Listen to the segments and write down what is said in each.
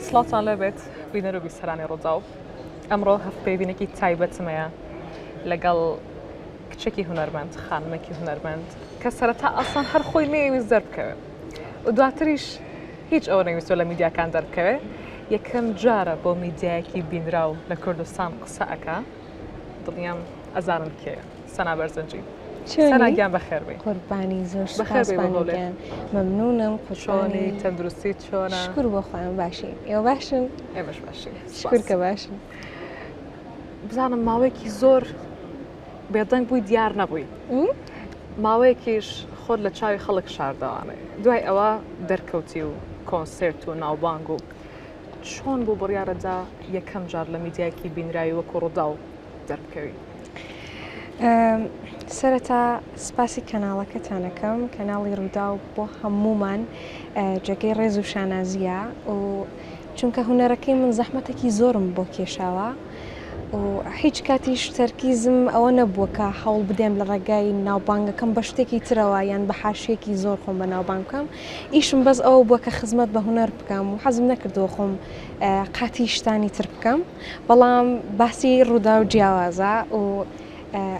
سڵاوتان لێبێت بینەر و بیسەرانی ڕووداو. ئەمڕۆ هەڤپەیڤینێکی تایبەتم هەیە لەگەڵ کچێکی هونەرمەند، خانمێکی هونەرمەند کە سەرەتا ئەسڵەن هەر خۆی نەیەویست دەربکەوێت و دواتریش هیچ ئەوە نەویستوە لە میدیاکان دەربکەوێت. یەکەم جارە بۆ میدیایەکی بینراو لە کوردستان قسە ئەکا. دڵنیام ئەزانن کێیە. سەنا بەرزنجی. سەنا گیان بەخێربێی. قوربانی زۆر سوپاس بانی گیان. مەمنونم قوربانی. چۆنی تەندروستی چۆنە؟ شکر بۆ خوا ئێمە باشین. ئێوە باشن؟ ئێمەش باشین. شکر کە باشن. بزانم ماوەیەکی زۆر بێدەنگ بووی دیار نەبووی. ماوەیەکیش خۆت لە چاوی خەڵک شاردەوانێ. دوای ئەوە دەرکەوتی و کۆنسێرت و ناوبانگ و چۆن بوو بڕیارەدا یەکەم جار لە میدیایەکی بینراوی وەکو ڕووداو دەربکەوی؟ سەرەتا سپاسی کەناڵەکەتان ئەکەم، کەناڵی ڕووداو بۆ هەموومان جێگەی ڕێز و شانازییە و چونکە هونەرەکەی من زەحمەتێکی زۆرم بۆ کێشاوە و هیچ کاتیش تەرکیزم ئەوە نەبووە کە هەوڵ بدەم لە ڕێگای ناوبانگەکەم بە شتێکی ترەوە یان بە حاشیەکی زۆر خۆم بە ناوبانگ بکەم ئیشم بەس ئەوە بووە کە خزمەت بە هونەر بکەم و حەزم نەکردووە خۆم قاتی شتانی تر بکەم بەڵام باسی ڕووداو جیاوازە و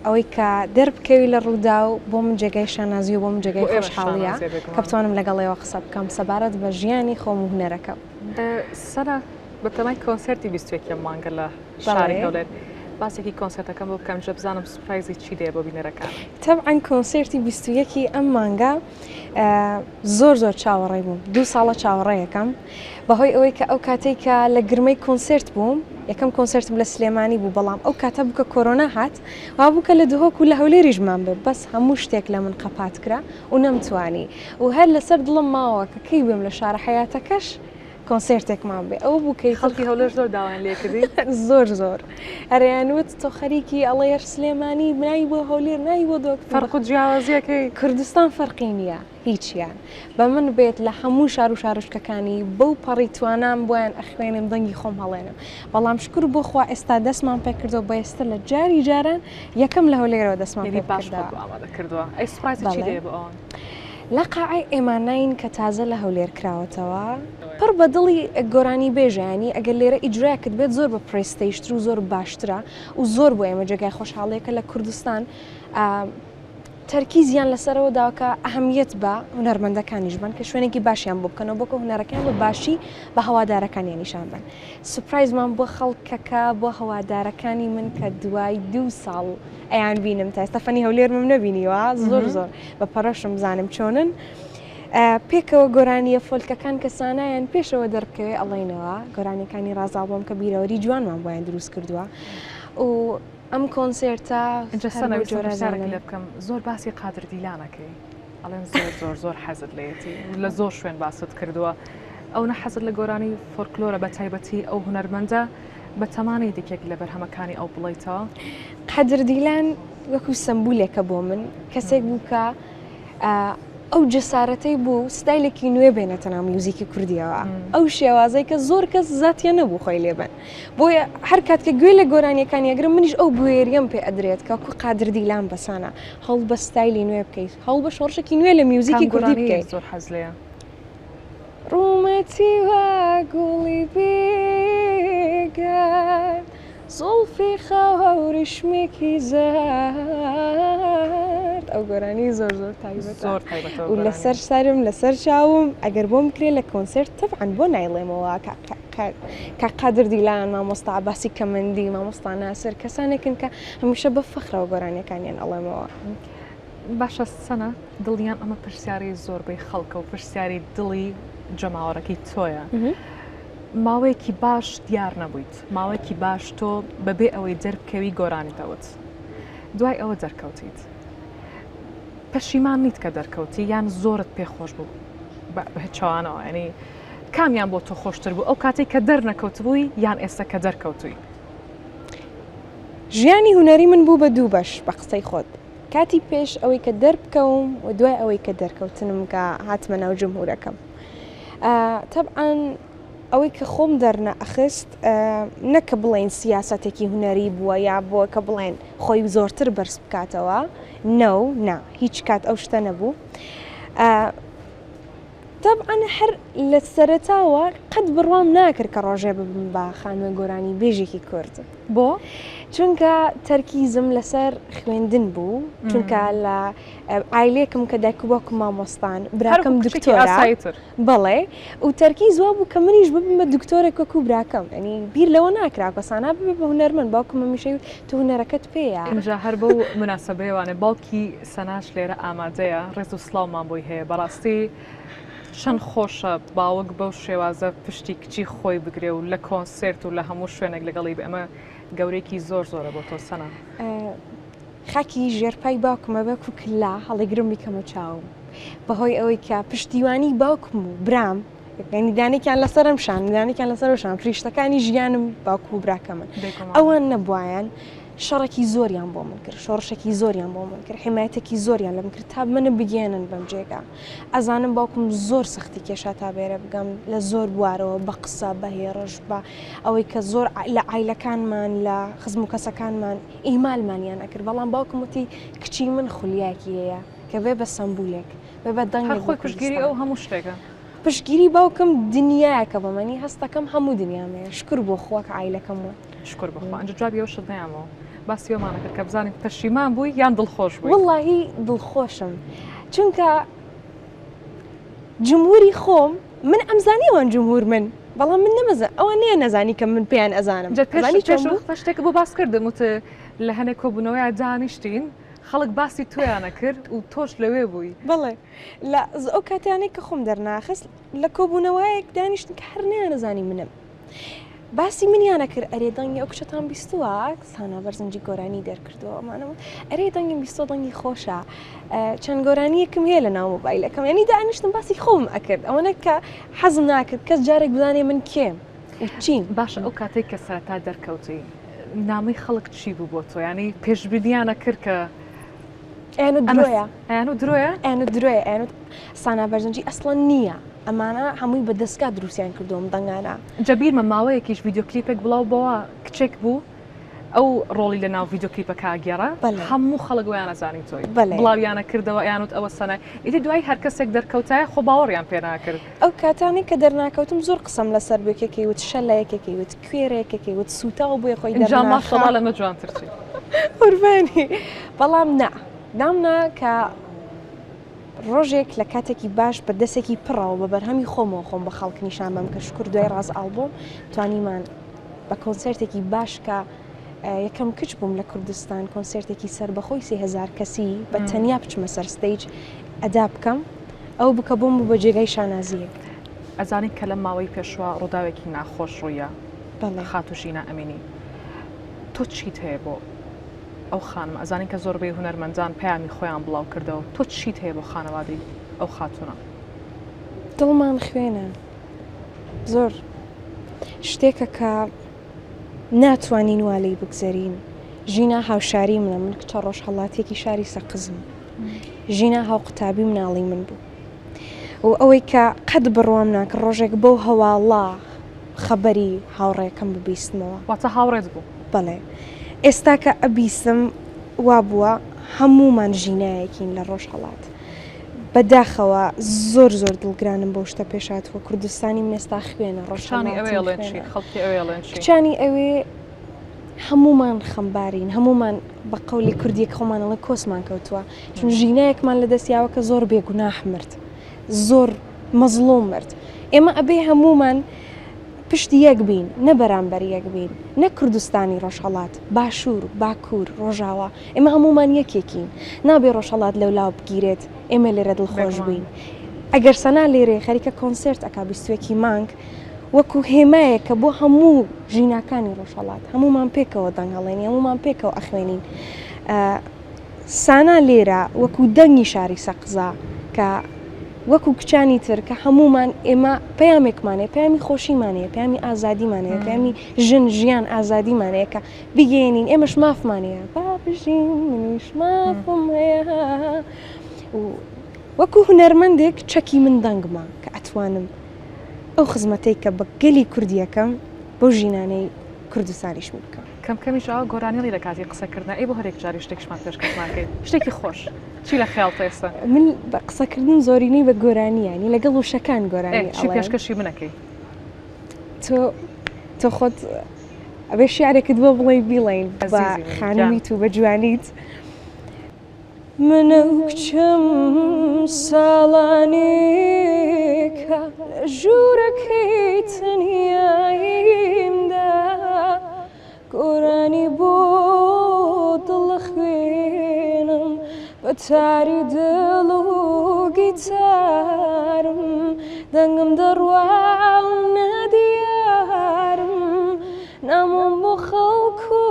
ئەوەی کە دەربکەوی لە ڕووداو بۆ من جێگای شانازی و بۆ من جێگای خۆشحاڵیە کە بتوانم لەگەڵ ئێوە قسە بکەم سەبارەت بە ژیانی خۆم و هونەرەکەم. سەنا بەتەمای کۆنسێرتی 21 مانگە لە شاری هەولێر باسێکی کۆنسێرتەکەم بۆ بکەم جە بزانم سوپرایزی چی دێ بۆ بینەرەکان. تەبعەن کۆنسێرتی 21 ی ئەم مانگە زۆر زۆر چاوەڕێی بووم دوو ساڵە چاوەڕێیەکەم بەهۆی ئەوەی کە ئەو کاتەی کە لە گرمەی کۆنسێرت بووم یەکەم کۆنسێرتم لە سلێمانی بوو بەڵام ئەو کاتە بوو کە کۆرۆنا هات وا بوو کە لە دهۆک و لە هەولێریش مام بێ بەس هەموو شتێک لە من قەپات کرا و نەمتوانی و هەر لەسەر دڵم ماوە کە کەی بێم لە شارە حەیاتەکەش کۆنسێرتێکمان بێ ئەوە بوو کەی خەڵکی هەولێر زۆر داوایان لێ کردی زۆر زۆر ئەرێیان وت تۆ خەریکی ئەڵێ هەر سلێمانی نای بۆ هەولێر نای بۆ دۆک فەرق و جیاوازیەکەی کوردستان فەرقی نییە هیچیان بە من بێت لە هەموو شار و شارۆچکەکانی بەو پەڕی توانام بۆیان ئەخوێنم دەنگی خۆم هەڵێنم بەڵام شکر بۆ خوا ئێستا دەستمان پێکردەوە بەێستر لە جاری جاران یەکەم لە هەولێرەوە دەستمان یعنی باش پێکردەوە خۆت ئامادە کردووە ئەی سوپرایزی چی بەڵێ دێ بۆ ئەوان لە قاعەی ئێماناین کە تازە لە هەولێر کراوەتەوە پڕ بە دڵی گۆرانی بێژە یانی ئەگەر لێرە ئیجراکت بێت زۆر بە پرێستەیشتر و زۆر باشترە و زۆر بۆ ئێمە جێگای خۆشحاڵیە کە لە کوردستان تەرکیزیان لەسەرەوە داوە کە ئەهمیەت بە هونەرمەندەکانیش بن کە شوێنێکی باشیان بۆ بکەنەوە بۆ کە هونەرەکەیان بە باشی بە هەوادارەکانیان نیشان بن سوپرایزمان بۆ خەڵکەکە بۆ هەوادارەکانی من کە دوای دوو ساڵ ئەیان بینم تا ئێستا فەنی هەولێرمم نەبینیوە زۆر زۆر بە پەرۆشم بزانم چۆنن پێکەوە گۆرانیە فۆلکەکان کە سانایان پێشەوە دەربکەوێ ئەڵێنەوە گۆرانیەکانی ڕازاڵ کە بیرەوەری جوانمان بۆیان دروست کردووە و ئەم کۆنسێرتە ئینجا سەنا ویستم پرسیارێک لێ بکەم زۆر باسی قادر دیلان ئەکەی ئەڵێن زۆر زۆر زۆر حەزت لێیەتی لە زۆر شوێن باست کردووە ئەو نە حەزت لە گۆرانی فۆلکلۆرە بە تایبەتی ئەو هونەرمەندە بە تەمانەی یەکێک لە بەرهەمەکانی ئەو بڵێیتەوە؟ قادر دیلان وەکو سەمبولێکە بۆ من کەسێک بوو کە ئەو جەسارەتەی بوو ستایلێکی نوێ بێنێتە ناو میوزیکی کوردیەوە ئەو شێوازەی کە زۆر کەس زاتیان نەبوو خۆی لێبن بۆیە هەر کات کە گوێ لە گۆرانیەکانی ئەگرم منیش ئەو بوێریەم پێ ئەدرێت کە وەکو قادر دیلان بەسانە هەوڵ بە ستایلی نوێ بکەیت هەوڵ بە شۆڕشێکی نوێ لە میوزیکی کام کوردی گۆرانی بکەیت. زۆر حەز لێیە؟ ڕوومەتی وا گوڵی بیگەرد زوڵفی خاوە وریشمێکی زەرد ئەو گۆرانی زۆر زۆر تایبەتە زۆر تایبەتە و لەسەر سەرم لەسەر چاوم ئەگەر بۆم کرێ لە کۆنسێرت تەبعەن بۆ نایڵێمەوە کاک قادر دیلان مامۆستا عەباسی کەمەندی مامۆستا ناسر کەسانێکن کە هەمیشە بە فەخرەوە گۆرانیەکانیان ئەڵێمەوە. باشە سەنا دڵنیام ئەمە پرسیاری زۆربەی خەڵکە و پرسیاری دڵی جەماوەرەکەی تۆیە ماوەیەکی باش دیار نەبوویت ماوەیەکی باش تۆ بەبێ ئەوەی دەربکەوی گۆرانی دەوت دوای ئەوە دەرکەوتیت پەشیمان نیت کە دەرکەوتی یان زۆرت پێ خۆش بوو بەچوانەوە ینی کامیان بۆ تۆ خۆشتر بوو ئەو کاتێک کە دەرنەکەوتبووی یان ئێستا کە دەرکەوتووی؟ ژیانی هونەری من بوو بە دوو بەش بە قسەی خۆت کاتی پێش ئەوەی کە دەربکەوم و دوای ئەوەی کە دەرکەوتنم کە هاتمە ناو جمهورەکەم تەبعەن ئەوەی کە خۆم دەرنە ئەخست نەک کە بڵێن سیاسەتێکی هونەری بووە یا بۆ کە بڵێن خۆی زۆرتر بەرز بکاتەوە نەو نا هیچ کات ئەو شتە نەبوو. تەبعەن هەر لە سەرەتاوە قەت بڕوام ناکرد کە ڕۆژێ ببم بە خانمە گۆرانی بێژێکی کورد. بۆ؟ چونکە تەرکیزم لەسەر خوێندن بوو، چونکە لە عایلەیەکم کە دایک و باوکم مامۆستان، براکەم دکتۆرە. بەڵێ و تەرکیز وا بوو کە منیش ببم بە دکتۆرێک وەکو براکەم، یانی بیر لەوە ناکرا کە سانا ببێ بە هونەرمەند، باوکم هەمیشە وت تۆ هونەرەکەت پێیە. ئینجا هەر بەو موناسەبەیەوانێ باوکی سەناش لێرە ئامادەیە، ڕێز و سڵاومان بۆی هەیە، بەڕاستی چەند خۆشە باوک بەو شێوازە پشتی کچی خۆی بگرێ و لە کۆنسێرت و لە هەموو شوێنێک لەگەڵی بێ، ئەمە گەورەیەکی زۆر زۆرە بۆ تۆ سەنا. خاکی ژێر پای باوکمە وەکو کلا هەڵیگرم بیکەمە چاوم بەهۆی ئەوەی کە پشتیوانی باوکم و برام یعنی دانێکیان لەسەرم شان دانێکیان لەسەر شان فریشتەکانی ژیانم باوکم و براکەمن ئەوان نەبوایان شەڕێکی زۆریان بۆ من کرد شۆڕشێکی زۆریان بۆ من کرد حمایەتێکی زۆریان لەم کرد تا منە بگەێنن بەم جێگا ئەزانم باوکم زۆر سەختی کێشا تا بێرە بگەم لە زۆر بوارەوە بە قسە بە هێڕش بە ئەوەی کە زۆر لە عیلەکانمان لە خزم و کەسەکانمان ئیهمالمانیان ئەکرد بەڵام باوکم وتی کچی من خولیایەکی هەیە کە بێ بە سەمبولێک بێ بە دەنگێک هەر خۆی پشتگیری ئەو هەموو شتێکە. پشتگیری باوکم دنیایەکە بۆ منی هەستەکەم هەموو دنیام هەیە شکر بۆ خوا کە عایلەکەم وە. شکر بۆ خوا ئەنجا جوابی ئەو شت نەیامەوە باسی ئەومان کرد کە بزانین پەشیمان بووی یان دڵخۆش بووی؟ وەڵاهی دڵخۆشم چونکە جمهوری خۆم من ئەمزانی ئەوان جمهور من بەڵام من نەمەزان ئەوان نەیان نەزانی کە من پێیان ئەزانم جا پێش پێش شتێک بۆ باس کردم وت لە هەنێک کۆبوونەوەیان دانیشتین خەڵک باسی تۆیانە کرد و تۆش لەوێ بووی. بەڵێ لە ئەو کاتیانەی کە خۆم دەرناخست لە کۆبوونەوەیەک دانیشتن کە هەر نەیانەزانی منم باسی منیانە کرد ئەرێ دەنگی ئەو کچەتان بیستووە سانا بەرزنجی گۆرانی دەرکردووە ئەمانە ئەرێ دەنگم بیستووە دەنگی خۆشە چەند گۆرانیەکم هەیە لە ناو مۆبایلەکەم یعنی دانیشتم باسی خۆم ئەکرد ئەوەنە کە حەزم ناکرد کەس جارێک بزانێ من کێم و چیم. باشە ئەو کاتێک کە سەرەتا دەرکەوتی نامەی خەڵک چی بوو بۆ تۆ یانی پێشبینیانە کرد کە ئەیان و درۆیە ئەیان و درۆیە ئەیان و درۆیە ئەیان و سانا بەرزنجی ئەسڵەن نییە ئەمانە هەمووی بە دەستگا دروستیان کردووە ئەم دەنگانە. جا بیرمە ماوەیەکیش ڤیدیۆ کلیپێک بڵاو بۆوە کچێک بوو ئەو ڕۆڵی لە ناو ڤیدیۆ کلیپەکە گێڕا هەموو خەڵک وایان ئەزانی تۆی بڵاویانە کردەوە ئەیانوت ئەوە سەنای ئیتر دوایی هەر کەسێک دەرکەوتایە خۆ باوەڕیان پێ ناکرد. ئەو کاتانەی کە دەرناکەوتم زۆر قسەم لەسەر بوو یەکێکی وت شەلە یەکێکی وت کوێرە یەکێکی وت سووتاو بووە خۆی ئینجا ماشەڵا لەمە جوانتر چی؟ قوربانی بەڵام نا دامنا کە ڕۆژێک لە کاتێکی باش بە دەستێکی پڕەوە بە بەرهەمی خۆمەوە خۆم بە خەڵک نیشان بەم کە شکر دوای ڕاز ئاڵبۆم توانیمان بە کۆنسێرتێکی باش کە یەکەم کچ بووم لە کوردستان کۆنسێرتێکی سەربەخۆی 3000 کەسی بە تەنیا بچمە سەر stage ئەدا بکەم ئەو بکە بۆم بوو بە جێگای شانازیەک. ئەزانین کە لەم ماوەی پێشوە ڕووداوێکی ناخۆش ڕوویە خاتوو ژینا ئەمینی تۆ چیت هەیە بۆ ئەو خانمە ئەزانین کە زۆربەی هونەرمەندان پەیامی خۆیان بڵاو کردەوە تۆ چیت هەیە بۆ خانەوادەی ئەو خاتوونە؟ دڵمان خوێنە زۆر شتێکە کە ناتوانین وا لێی بگزەرین ژینا هاوشاری منە من کچە ڕۆژهەڵاتیەکی شاری سەقزم ژینا هاوقوتابی مناڵی من بوو و ئەوەی کە قەت بڕوام ناکرد ڕۆژێک بەو هەواڵە خەبەری هاوڕێکەم ببیستمەوە. واتە هاوڕێت بوو؟ بەڵێ. ئێستا کە ئەبیسم وا بووە هەموومان ژینایەکین لە ڕۆژهەڵات. بە داخەوە زۆر زۆر دڵگرانم بەو شتە پێش هاتووە. کوردستانی من ئێستا خوێنە، کچانی ئەوێ ڕۆژهەڵاتیم ئەڵێن چی؟ خوێنە. خەڵکی ئەوێ ئەڵێن چی؟ کچانی ئەوێ هەموومان خەمبارین، هەموومان بە قەولی کوردیەک خۆمان ئەڵێن کۆسمان کەوتووە. چون ژینایەکمان لە دەست یاوە کە زۆر بێگوناح مرد. زۆر مەزڵوم مرد. ئێمە ئەبێ هەموومان پشت یەک بین نە بەرامبەر یەک بین نە کوردستانی ڕۆژهەڵات، باشوور، باکوور، ڕۆژاوا ئێمە هەموومان یەکێکین نابێ ڕۆژهەڵات لەولاوە بگیرێت ئێمە لێرە دڵخۆش بین ئەگەر سەنا لێرەیە خەریکە کۆنسێرت ئەکا بیستویەکی مانگ وەکو هێمایەکە بۆ هەموو ژیناکانی ڕۆژهەڵات هەموومان پێکەوە دەنگ هەڵێنی هەموومان پێکەوە ئەخوێنین سانا لێرە وەکو دەنگی شاری سەقزە کە وەکو کچانی تر کە هەموومان ئێمە پەیامێکمان هەیە پەیامی خۆشیمان هەیە پەیامی ئازادیمان هەیە پەیامی ژن ژیان ئازادیمان هەیە کە بیگەیەنین ئێمەش مافمان هەیە با بژین منیش مافم هەیە و وەکو هونەرمەندێک چەکی من دەنگمە کە ئەتوانم ئەو خزمەتەی کە بە گەلی کوردیەکەم بەو ژینانەی کوردستانیشم بکەم. کەم کەمیش ئاوا گۆرانیڵی لە کاتی قسەکردنا ئەی بۆ هەرێک جاری شتێکشمان پێشکەش ناکەیت شتێکی خۆش چی لە خەیاڵتە ئێستا؟ من بە قسەکردن زۆرینەی بە گۆرانی یانی لەگەڵ وشەکان گۆرانی چی پێشکەشی منەکەی؟ تۆ تۆ خۆت ئەبێ شعرێکت بۆ بڵێی بیڵێین بە خانمیت و بە جوانیت. من ئەو کچەم ساڵانێکە لە ژوورەکەی تەنیاییمدا گۆرانی بۆ دڵ ئەخوێنم بە تاری دڵ و گیتارم دەنگم دەڕوا و نادیارم نامۆم بۆ خەڵک و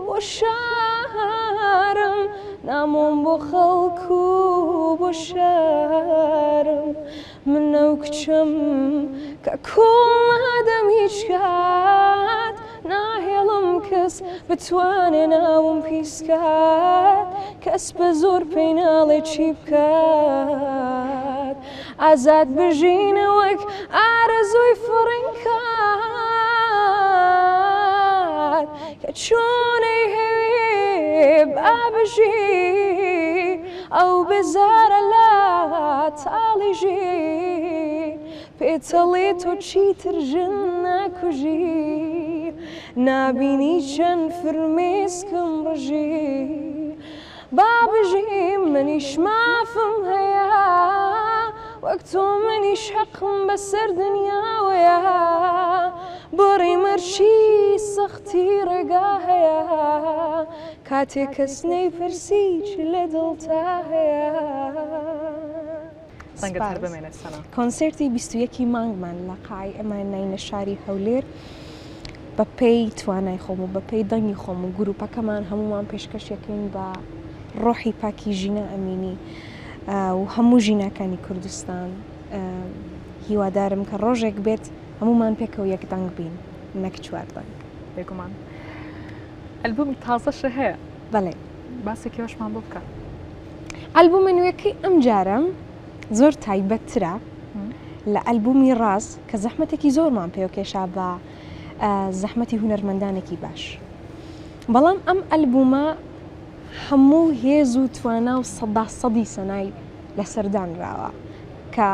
بۆ شارم نامۆم بۆ خەڵک و بۆ شارم من ئەو کچەم کە کوڵ نادەم هیچ کات ناهێڵم کەس بتوانێ ناوم پیس کات کەس بە زۆر پێی ناڵێ چی بکات ئازاد بژینە وەک ئارەزووی فڕین کات کە چۆن ئەیهەوێ با بژی ئەو بێزارە لە تاڵی ژی پێتەڵێ تۆ چیتر ژن ناکوژی نابینی چەند فرمێسکم ڕژی با بژیم منیش مافم هەیە وەک تۆ منیش حەقم بەسەر دنیاوەیە بڕی مەرچی سەختی ڕێگا هەیە کاتێ کەس نەیپرسی چ لە دڵتا هەیە. ڕەنگت هەر بمێنێت سەنا. کۆنسێرتی 21 ی مانگمان لە قاعەی ئەمان ناینە شاری هەولێر بە پێی توانای خۆم و بە پێی دەنگی خۆم و گروپەکەمان هەموومان پێشکەشیەکەین بە ڕۆحی پاکی ژینا ئەمینی و هەموو ژیناکانی کوردستان هیوادارم کە ڕۆژێک بێت هەموومان پێکەوە یەک دەنگ بین نەک چوار دەنگ. بێگومان. ئەلبومی تازەشە هەیە. بەڵێ. باسێکی ئەوەشمان بۆ بکە. ئەلبومە نوێکەی ئەمجارەم زۆر تایبەتترە لە ئەلبومی ڕاز کە زەحمەتێکی زۆرمان پێوە کێشا بە زەحمەتی هونەرمەندانێکی باش. بەڵام ئەم ئەلبومە هەموو هێز و توانا و سەدا سەدی سەنای لەسەر دانراوە کە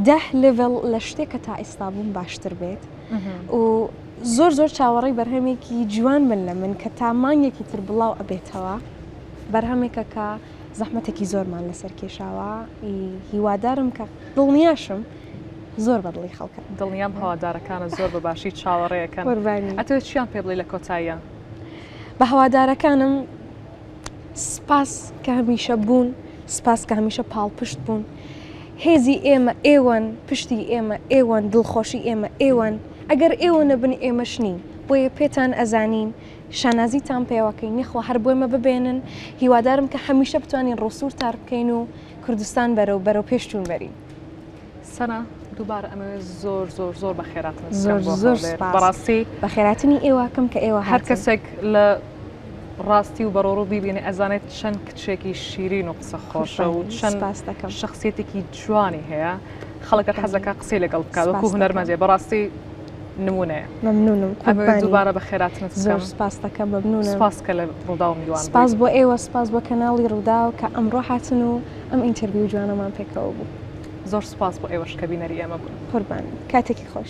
دە لێڤڵ لە شتێک کە تا ئێستا بووم باشتر بێت و زۆر زۆر چاوەڕێی بەرهەمێکی جوان بن لە من کە تا مانگێکی تر بڵاو ئەبێتەوە بەرهەمێکە کە زەحمەتێکی زۆرمان لەسەر کێشاوە هیوادارم کە دڵنیاشم زۆر بە دڵی خەڵکە. دڵنیام هەوادارەکانت زۆر بە باشی چاوەڕێیەکەن. قوربانی. ئەتەوێت چیان پێ بڵێی لە کۆتاییا؟ بە هەوادارەکانم سپاس کە هەمیشە بوون، سپاس کە هەمیشە پاڵپشت بوون. هێزی ئێمە ئێوەن، پشتی ئێمە ئێوەن، دڵخۆشی ئێمە ئێوەن. ئەگەر ئێوە نەبن ئێمەش نین. بۆیە پێتان ئەزانین، شانازیتان پێوەکەین، یەخوا هەر بۆ ئێمە ببێنن. هیوادارم کە هەمیشە بتوانین ڕووسوور تار بکەین و کوردستان بەرەو بەرەو پێش چوون بەرین. سەنا دووبارە ئەمەوێت زۆر زۆر زۆر بەخێراتنت بکەم زۆر بۆ زۆر هەولێر. سوپاس. بەڕاستی بەخێراتنی ئێوەکەم کە ئێوە هەر هاتن. کەسێک لە ڕاستی و بەڕۆڕوو بیبینێ ئەزانێت چەند کچێکی شیرین و قسە خۆشە و قوربانی چەند سپاس دەکەم. شەخسیەتێکی جوانی هەیە خەڵک هەر حەز دەکا قسەی لەگەڵ بکات سپاس وەکو دەکەم. هونەرمەندێ بەڕاستی نمونەیە. مەمنونم ئەمەوێت قوربانی. دووبارە بەخێراتنت زۆر بکەم. سپاس دەکەم مەمنونم. سپاس کە لە ڕووداو میوان سپاس بوویت. بۆ ئێوە سپاس بۆ کەناڵی ڕووداو کە ئەمڕۆ هاتن و ئەم interview جوانەمان پێکەوە بوو. زۆر سوپاس بۆ ئێوەش کە بینەری ئێمە بوون. قوربان کاتێکی خۆش.